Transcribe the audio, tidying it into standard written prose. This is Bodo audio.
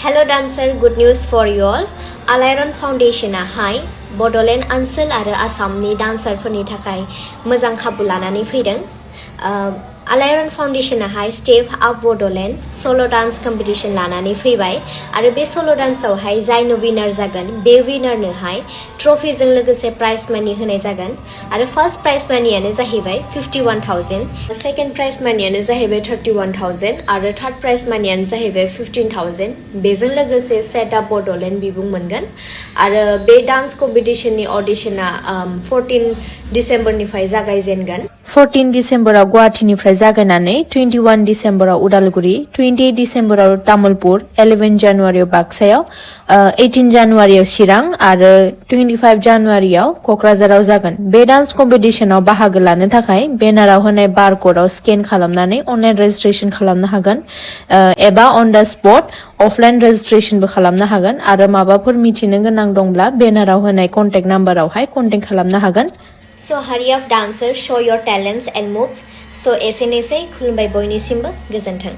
Hello dancer, good news for you all. Alaiaron Foundation हाय Bodoland ओनसोल आरो आसामनि डान्सारफोरनि थाखाय मोजां खाबु लानानै फैदों। Alaiaron Foundation हाय Step Up Bodoland solo dance competition लानानै फैबाय आरो बे solo dance आवहाय जायनो विनार जागोन बे विनारनो हाय ट्रफिजों लोगोसे प्राइज मानि होनाय जागोन आरो फर्स्ट प्राइज मानियानो जाहैबाय 51,000, सेकेन्ड प्राइज मानियानो जाहैबाय 31,000 आरो थार्ड प्राइज मानियानो जाहैबाय 15,000। बेजों लोगोसे सेट आप बड'लेण्ड बिबुं मोनगोन आरो बे डान्स कम्पिटिशननि अडिशना 14 डिसेम्बरनिफ्राय जागायजेनगोन। 14 डिसेम्बराव गुवाहाटीनिफ्राय जागायनानै 21 डिसेम्बराव उदालगुरि, 28 डिसेम्बराव तामुलपुर, 11 जानुवारियाव बाक्सायाव, 18 जानुवारियाव चिरां आरो 25 जानुवारियाव क'क्राझाराव जागोन। बे डान्स कम्पिटिशनाव बाहागो लानो थाखाय बेनाराव होनाय बारक'डआव स्केन खालामनानै अनलाइन रेजिस्ट्रेशन खालामनो हागोन एबा अन द स्पट अफलाइन रेजिस्ट्रेशनबो खालामनो हागोन आरो माबाफोर मिथिनो गोनां दंब्ला बेनाराव होनाय कन्टेक्ट नाम्बारावहाय कन्टेक्ट खालामनो हागोन। So hurry up dancers, show your talents and moves. So एसेनोसै खुलुमबाय बयनिसिमबो गोजोन्थों।